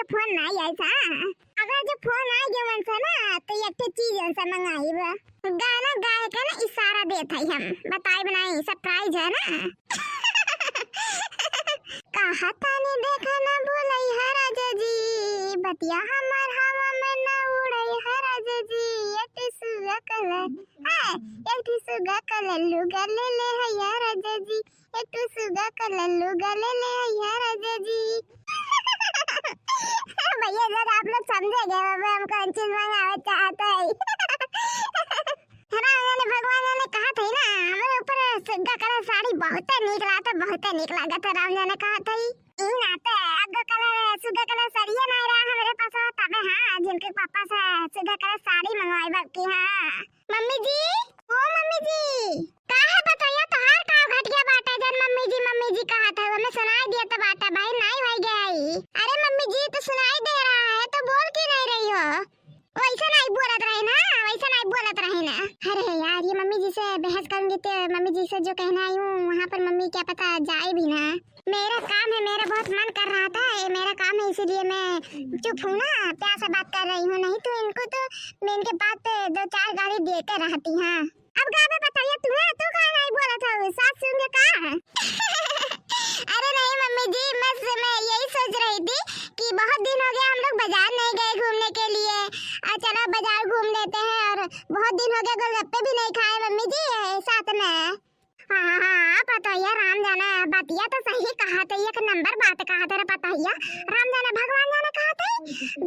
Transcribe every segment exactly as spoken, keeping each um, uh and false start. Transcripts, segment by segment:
फोन नाई आइस, हाँ। अगर जो फोन आइ गए उनसे ना, तो एक ठे चीज उनसे मंगाइब। गाना गाए के ना इशारा देत हई हम, बताइब नाई, surprise है ना। कहा तानी देखा ना भुलई है राजा जी, बतिया हमार हवा में ना उड़ई है राजा जी, ये टिसुआ कलर, हाँ, ये टिसुआ कलर लुगा ले ले है या राजा जी, ये टिसुआ कलर लुगा ले ले है या राजा जी। भैया लोग, आप लोग समझे गए, अब हम कौन चीज मंगावे चाहते हैं। राम जाने भगवान जाने कहा थे ना, हमरे ऊपर सुग्गा कलर साड़ी बहुते नीक लागत, बहुते नीक लागत। राम जाने कहा थे, ई नाते अग्गो कलर, सुग्गा कलर साड़िया ना रहा हमरे पास, तबे हाँ, जिनके पापा से सुग्गा कलर साड़ी मंगवाई बल्कि, हाँ। मम्मी जी, ओ मम्मी जी, का है पतोहिया, तोहार का घटिया बाटे जन मम्मी जी, मम्मी जी कहत है, हमें सुनाई दिया तो बाटे, भाई नाई होई गई। अरे मम्मी जी, तो सुनाई दे रहा है, तो बोल क्यों नहीं रही हो? वैसे नहीं बोलत रही ना, वैसे नहीं बोलत रही ना। अरे यार, ये मम्मी जी से बहस करूंगी तो मम्मी जी से जो कहना आई हूँ, वहाँ पर मम्मी क्या पता जाए भी ना। मेरा काम है, मेरा बहुत मन कर रहा था, ये मेरा काम है, इसीलिए मैं चुप हूँ ना, प्यार से बात कर रही हूँ, नहीं तो इनको तो मैं इनके बात पे दो चार गाली देते रहती। हाँ, अब का बे पतोहिया, तू है, तू काहे नहीं बोलत हो, सास सुन के का? अरे नहीं मम्मी जी, मैं मैं यही सोच रही थी कि बहुत दिन हो गया हम लोग बाजार नहीं गए घूमने के लिए, और चलो बाजार घूम लेते हैं, और बहुत दिन हो गया गोलगप्पे भी नहीं खाए मम्मी जी साथ में। हाँ, हाँ, हाँ, पतोहिया, राम जाने बतिया तो सही कहा थे, एक नंबर बात कहा थे रे पतोहिया। राम जाने भगवान जाने कहा थे,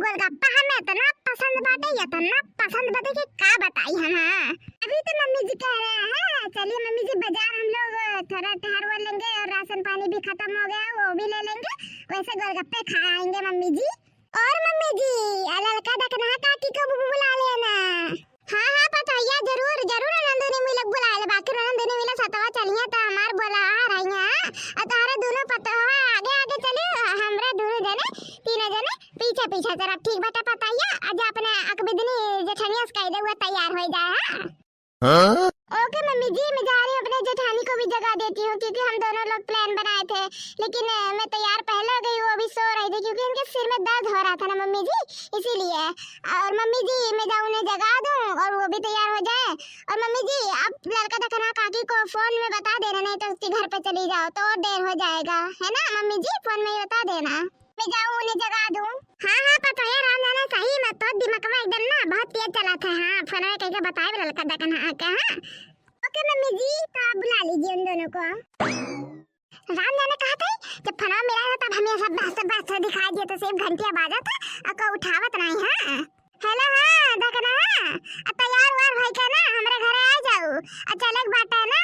गोलगप्पा हमें इतना पसंद बाटे, इतना पसंद बाटे कि का बताई हम। हाँ, अभी तो मम्मी जी कह रहे हैं, चलिए मम्मी जी, बाजार हम लोग थोड़ा टहर वर लेंगे और राशन पानी भी खत्म हो गया, वो भी ले लेंगे, वैसे गोलगप्पे खा आएंगे मम्मी जी। और मम्मी जी, आ ललका दखना काकी को भी बुला लेना। हाँ, हाँ, पतोहिया, जरूर, जरूर, नंदनी मिलक बुलाए ले, बाकी नंदनी मिला सतवा चलिया तो हमार बोला आ रही है, आ तोहरे दोनों पतोहा आगे, आगे चली, हमरे दोनों जने, तीनों जने पीछे, पीछे चलब, ठीक बाटे पतोहिया, आज अपने अकबिदनी जेठनिया से कह दे, वो तैयार हो जाए, हाँ? हाँ? ओके मम्मी जी, मैं जा रही हूँ, अपने जेठानी को भी जगा देती हूँ, क्योंकि हम दोनों लोग plan बनाए थे, लेकिन, अ, मैं तैयार पहले हो गई, वो अभी सो रही थी, क्योंकि इनके सिर में दर्द हो रहा था ना मम्मी जी, इसीलिए। और मम्मी जी, मैं जाऊँ उन्हें जगा दूँ और वो भी तैयार हो जाए। और मम्मी जी, आप ललका दखना काकी को फोन में बता देना, नहीं तो उसके घर पे चली जाओ तो और देर हो जाएगा, है ना मम्मी जी? फोन में ही बता देना, मैं जाऊँ उन्हें जगा दूँ। हाँ, हाँ, पतोहिया, राम जाने सही में तो दिमाग में एकदम ना बहुत तेज चला था। हाँ, फोन में कह के बताए ललका दखना का, हाँ। ओके मम्मी जी, तो आप बुला लीजिए उन दोनों को। राम जाने कहा थे, जब फोनवा मिला था तब हमें सब बहस बहस दिखाई दिया, तो सिर्फ घंटिया बाजा था, अको उठावत नहीं। हाँ, हेलो, हाँ दखना, हाँ, आ तैयार वार होई के ना हमरे घरे आ जाऊ, आ चले के बाटे ना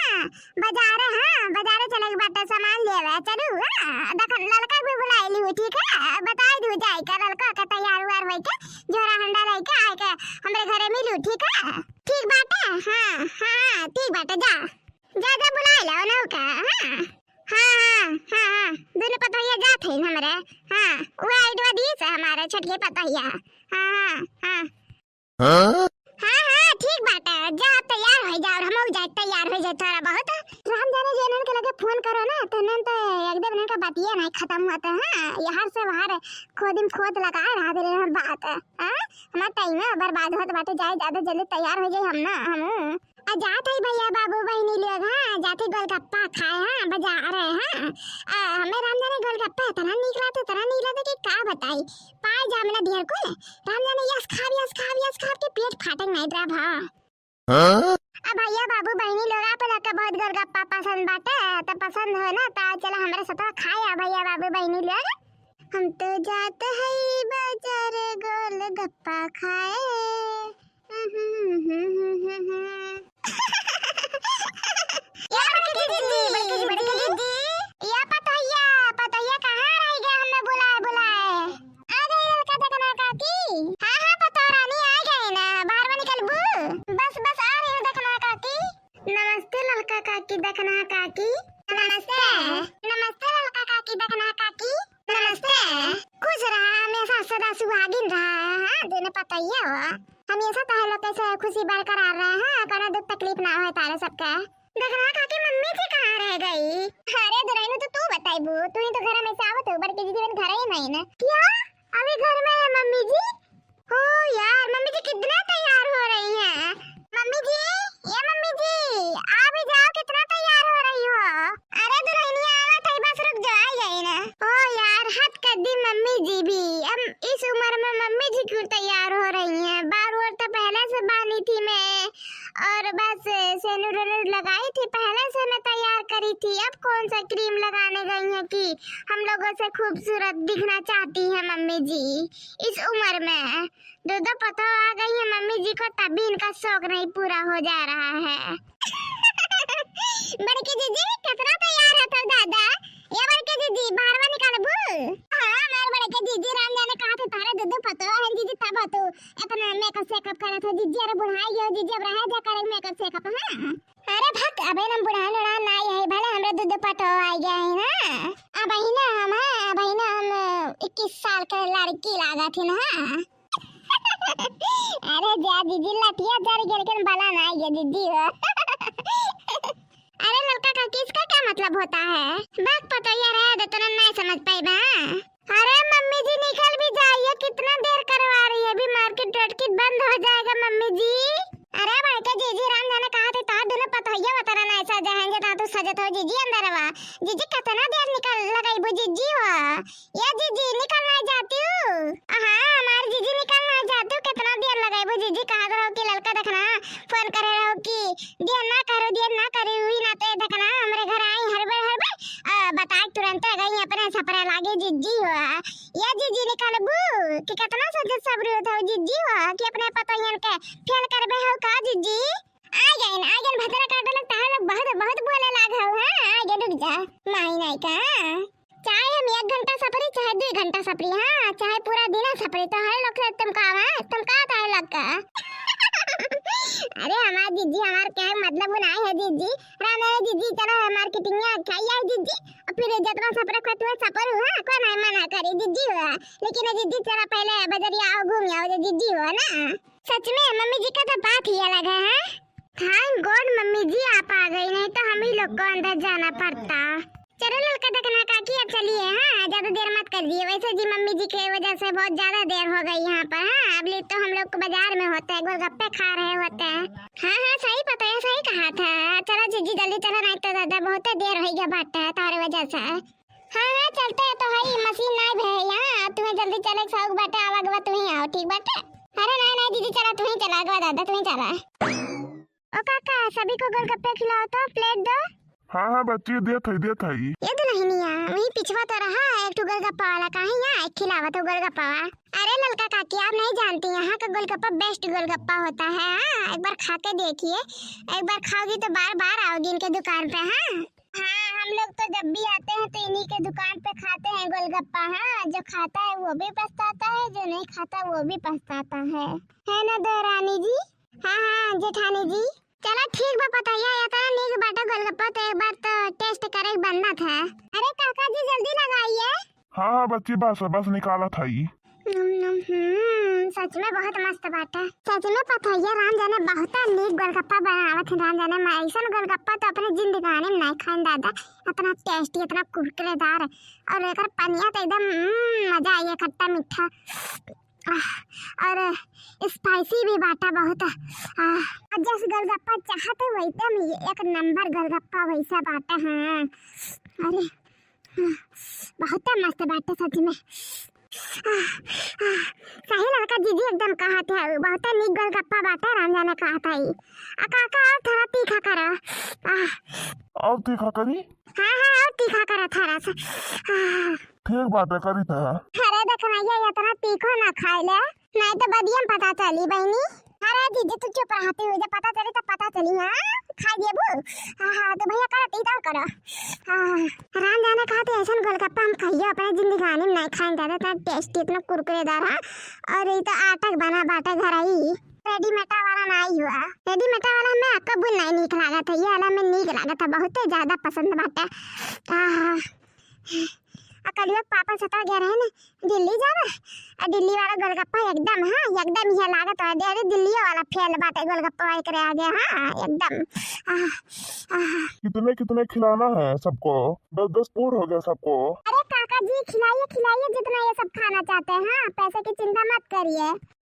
बाजारे, हाँ बाजारे चले के बाटे, सामान लेवे चलू। हाँ, दखन ललका भी बुलाई ली, ठीक है, बताई दू जाए के ललका के तैयार वार होई के झोरा हंडा लेके आए के हमरे घरे मिलू, ठीक है? ठीक बाटे, हाँ, हाँ, हाँ, ठीक बाटे, जा। जा, जा, बुलाए लाओ ना ओका। हाँ, हाँ, हाँ, हाँ, हाँ, दोनों पतोहिया जात है हमरे। हाँ, वो आइडवा दी से हमारे छोटके पतोहिया। हाँ, हाँ, हाँ। हाँ? हाँ, हाँ, ठीक बात है, जा तैयार हो जा, और हम जाए तैयार हो जाए थोड़ा बहुत। राम जाने जे इन्हन के लगे फोन करो ना, तो इन्हन तो एकदम इन्हन का बतिया नहीं खत्म होता है। हाँ, यहाँ से वहाँ खोदिम खोद लगा रहा दे रहे हैं बात। हाँ, हमारा टाइम है बर्बाद होत बाटे, जाए ज्यादा जल्दी तैयार हो जाए हम ना, हम। आ, जात है भैया, बाबू, बहिनी लोग, हाँ, जात है गोलगप्पा खाए, हाँ, बाजार है, हाँ। आ, हमें राम जाने गोलगप्पा इतना नीक लागत, इतना नीक लागत कि का बताई। पाए जाम ना ढेर कुल, राम जाने यस खाब, यस खाब, यस खाब के पेट फाटक नहीं रहा भा। हाँ? आ, भैया, बाबू, बहिनी लोग, आप लोग का बहुत गोलगप्पा पसंद बाटे, तो पसंद हो ना, तो चला हमारे साथ खाए, आ, भैया, बाबू, बहिनी लोग। हम तो जात है बाजार गोलगप्पा खाए। या बड़की दीदी, बड़की, बड़की दीदी, या पतोहिया, पतोहिया कहाँ रह गया हमें बुलाए, बुलाए? आ गई ललका दखना काकी। हाँ, हाँ, पतोह रानी आ गई ना, बाहर में निकलबू। बस, बस, आ रही हूँ दखना काकी। नमस्ते ललका काकी, दखना काकी। नमस्ते। नमस्ते ललका काकी, दखना काकी। नमस्ते। खुश रहा, हमेशा सदा सुहागिन रहा। हाँ, देने पतोहिया हो। हमेशा तोहरे लोग से खुशी बरकरार रहे, हाँ, कोनो दुख तकलीफ ना होए तारे सबके। दखना काकी, मम्मी जी कहाँ रह गई? अरे दुराइनु, तो तू बताइबू, तू ही तो घर में से आवत हो, बड़की दीदी बन घर ही नहीं ना। क्या? अभी घर में है मम्मी जी। ओ यार, मम्मी जी कितना तैयार हो रही हैं। मम्मी जी, ये मम्मी जी, आप भी जाओ, कितना तैयार हो रही हो। अरे दुल्हनिया आवत है, बस रुक जाओ, आ गई ना। ओ यार, हद कर दी मम्मी जी भी। अब इस उम्र में मम्मी जी क्यों तैयार हो रही हैं? बार बार तो पहले से बानी थी मैं, और बस सेनुर वेनुर लगाई थी, पहले से मैं तैयार करी थी। अब कौन सा क्रीम लगाने गई हैं कि हम लोगों से खूबसूरत दिखना चाहती हैं मम्मी जी? इस उम्र में दो दो पतोह आ गई है मम्मी जी को, तब भी इनका शौक नहीं पूरा हो जा रहा है। बड़की जीजी, कितना तैयार है तो दादा? ये बड़की जीजी, बाहरवा निकालबू? हाँ, हमार बड़की जीजी, राम जाने कहाँ थे तारे दो दो पतोह हैं जीजी, तब तू इतना मेकअप सेकअप करत हो जीजी। अरे बुढ़ाई गयो जीजी, अब रहे जा करे मेकअप सेकअप, हाँ। अरे भक, अबे हम बुढ़ान उड़ान ना आई है, भले हमरे दो दो पतोह आ गया है ना। अब ही ना हम, हाँ, अब ही ना हम इक्कीस साल के लड़की लागत है ना। अरे जा जीजी, लठिया जर गेल, लेकिन बला ना आई है जीजी हो। अरे ललका काकी, इसका क्या मतलब होता है? बक पतोहिया रहे दे, तोने नहीं समझ पाई बा। अरे मम्मी जी निकल भी जाइए, कितना देर करवा रही है, अभी मार्केट वार्केट बंद हो जाएगा मम्मी जी। अरे बड़के जीजी, राम जाने कहाँ थे, तार दोनों पतोहिया वतरा नहीं सजे हैं, जे तू सजत हो जीजी अंदरवा। जीजी कितना देर निकल लगाई बू जीजी हो। या जीजी, निकल नहीं जाती हूँ। हाँ, हमार जीजी निकल नहीं जाती हूँ, कितना देर लगाई बू जीजी, कहा रहो कि ललका देखना, फोन करे रहो कि देर ना करो, देर ना करो, हुई ना तो ये देखना, हमरे घर आई हड़बड़ हड़बड़, आ, बताए तुरंत आ गई अपने सपरे लागे जीजी हो। या जीजी निकलबू कि कितना सजत सबरी होत हो जीजी हो कि अपने पतोहियन के फेल करबे हो का जीजी? आ गइन, आ गइन, भतरा काटे लोग, तहार लोग बहुत, बहुत बोले लाग हो, हाँ, आ गए, रुक जा, माई नाई का। चाहे हम एक घंटा सपरी, चाहे दो घंटा सपरी, हाँ, चाहे पूरा दिन सपरी, तो हर लोग से तुम का, हाँ, तुम का तार लोग का। अरे हमार जीजी, हमार क्या मतलब बनाए है जीजी, राम रे जीजी, चलो हमार किटिंगिया खाई आए जीजी, और फिर जितना सपरे को तुम्हें सपरू, हाँ, कोई नहीं मना करे जीजी हो, लेकिन जीजी चलो पहले बजरिया आओ, घूम आओ जीजी हो ना। सच में मम्मी जी का तो बात ही अलग है, हाँ? Thank God मम्मी जी आप आ गई, नहीं तो हम ही लोग को अंदर जाना पड़ता। चलो ललका देखना काकी, अब चलिए, हाँ, ज्यादा देर मत कर दिए। वैसे जी मम्मी जी के वजह से बहुत ज्यादा देर हो गई यहाँ पर, हाँ, अब ले तो हम लोग को बाजार में होते हैं, गोलगप्पे खा रहे होते हैं। हाँ, हाँ, सही पता है, सही कहा था। चलो जीजी जल्दी चलो, नहीं तो दादा बहुत देर हो गया बाटे है तारे वजह से। हाँ, हाँ, चलते हैं तो हई, मशीन नाई भे यहाँ, तुम्हें जल्दी चले के शौक बाटे, आवा के बाद तुम्हें आओ, ठीक बाटे? अरे नाई, नाई, जीजी चला, तुम्हें चला, आगे बाद दादा, तुम्हें चला। ओ काका, सभी को गोलगप्पे खिलाओ तो, plate दो। हाँ, हाँ, बच्ची, देत हई, देत हई। ये दुल्हनिया, वही पिछवा तो रहा, एक ठो गोलगप्पा वाला, काहे यहाँ एक खिलावत हो गोलगप्पा वाला? अरे ललका काकी, आप नहीं जानती, यहाँ का गोलगप्पा best गोलगप्पा होता है, हाँ, एक बार खा के देखिए, एक बार खाओगी तो बार बार आओगी इनके दुकान पे, हाँ। हाँ, हम लोग तो जब भी आते हैं तो इन्हीं के दुकान पे खाते हैं गोलगप्पा। हाँ, जो खाता है वो भी पछताता है, जो नहीं खाता वो भी पछताता है, है ना देवरानी जी? हाँ, हाँ जेठानी जी। चला ठीक बा पतोहिया, इतना नीक बाटे गोलगप्पा, तो एक बार तो taste करे के बनत है। अरे काका जी जल्दी लगाइए। हाँ, हाँ बच्ची, बस, बस निकालत हई। नम, नम, हम्म, सच में बहुत मस्त बाटे। सच में पतोहिया राम जाने बहुत नीक गोलगप्पा बनावत है, राम जाने मैं ऐसन गोलगप्पा तो अपने जिंदगानी में नहीं खाइन दादा, इतना tasty, इतना कुरकुरेदार, और एकर पनिया तो एकदम, हम्म, मजा आई, खट्टा मीठा, आह, और spicy भी बाटा बहुत, आह, और जस गोलगप्पा चाहते वो एकदम एक नंबर गोलगप्पा वैसा बाटा है। अरे बहुत मस्त बाटे सच में। आह, आह, सही ललका जीजी एकदम कहत है, बहुत नीक गोलगप्पा बाटे, राम जाने कहत है। आ काका और थोड़ा तीखा करो। आह। और तीखा करी? हाँ, हाँ, और तीखा करो थोड़ा सा। आह। ठीक बाटे, करी था। अरे देखना, ये इतना तीखो ना खाए ले। नहीं तो बदियम पता चली बहिनी। अरे जीजी तू चुप रहती हो, जब पता चली तब पता चली, हाँ? खाई देबू? हाँ, हाँ, तो भैया करो, तीता करो। हाँ, राम जाने कहा तो ऐसन गोलगप्पा हम खाइयो अपने जिंदगानी में नहीं खाए दादा, इतना tasty, इतना कुरकुरेदार, हाँ? और ये तो आटा के बना बाटे घर आई, readymade वाला नहीं हुआ। Readymade वाला में आपका बुल नहीं नीक लागत है, ये वाला में नीक लागत है, बहुत ही ज्यादा पसंद बाटे। हाँ, हाँ। आ कलिया के पापा सता गया रहे ना दिल्ली जावा, आ दिल्ली वाला गोलगप्पा एकदम, हाँ, एकदम इहे लागत है, अरे दिल्ली वाला फेल बाटे गोलगप्पा एकरे आगे, हाँ, एकदम। आह, आह। कितने कितने खिलाना है सबको? दस दस पूर हो गया सबको। अरे काका जी, खिलाइए, खिलाइए जितना ये सब खाना चाहते हैं। हाँ, पैसे की चिंता मत करिए।